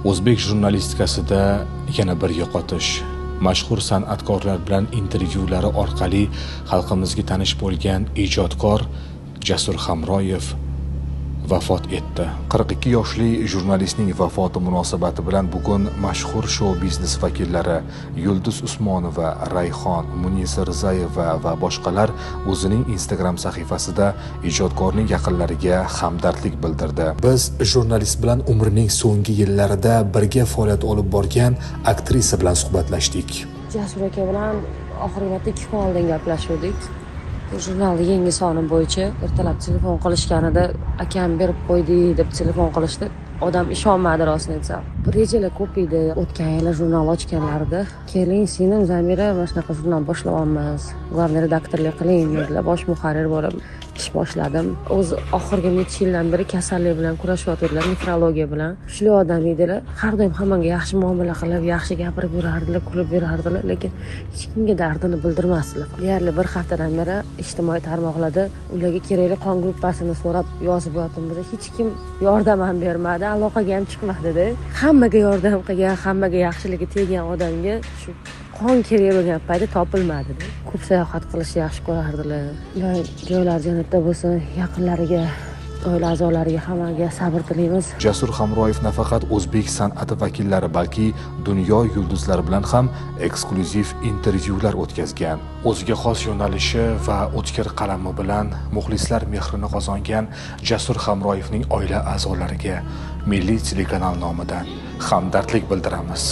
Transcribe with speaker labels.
Speaker 1: O'zbek jurnalistikasida yana bir yo'qotish. Mashhur san'atkorlar bilan intervyulari orqali xalqimizga tanish bo'lgan ijodkor Jasur Hamroyev vafot etdi. 42 yoshli jurnalistning vafoti munosabati bilan bugun mashhur shou biznes vakillari Yulduz Usmonova, Rayhon, Munisa Rizayeva va boshqalar o'zining Instagram sahifasida ijodkorning yaqinlariga hamdardlik bildirdi. Biz jurnalist bilan umrining so'nggi yillarida birga faoliyat olib borgan aktrisa bilan suhbatlashdik.
Speaker 2: Jasur aka bilan oxirgi marta 2 kun oldin gaplashuvdik. Jurnalni yangi soni bo'yicha ertalab telefon qilishganida, "Akam berib qo'ydik", deb telefon qilishdi. Odam ishonmadi, rostini aytsam. Rejalar ko'p edi. O'tgan yili jurnal ochganlarida, "Keling, singlim Zamira, mana shunaqa jurnal boshlayapmiz, главный redaktorlik qiling", dedilar. Bosh muharrir bo'lib ish boshladim. O'zi oxirgi necha yildan beri kasallik bilan kurashyotgandilar, nefrologiya bilan. Kuchli odam edilar. Har doim hammaga yaxshi muomala qilib, yaxshi gapirib yurardilar, kulib yurardilar, lekin hech kimga dardini bildirmasdilar. Deyarli bir haftadan beri ijtimoiy tarmoqlarda ularga kerakli qon gruppasini so'rab yozib yotibmiz. Hech kim yordam ham bermadi, aloqaga ham chiqmadida. Hammaga yordam qilgan, hammaga yaxshiligi tegan odamga shu qon kerak bo'lgan paytda topilmadi. Ko'p sayohat qilishni yaxshi ko'rardilar. Joylari jannatda bo'lsin. Yaqinlariga, oila a'zolariga, hammaga sabr tilaymiz.
Speaker 1: Jasur Hamroyev nafaqat o'zbek san'ati vakillari, balki dunyo yulduzlari bilan ham eksklyuziv intervyular o'tkazgan. O'ziga xos yo'nalishi va o'tkir qalami bilan muxlislar mehrini qozongan Jasur Hamroyevning oila a'zolariga milliy telekanal nomidan hamdardlik bildiramiz.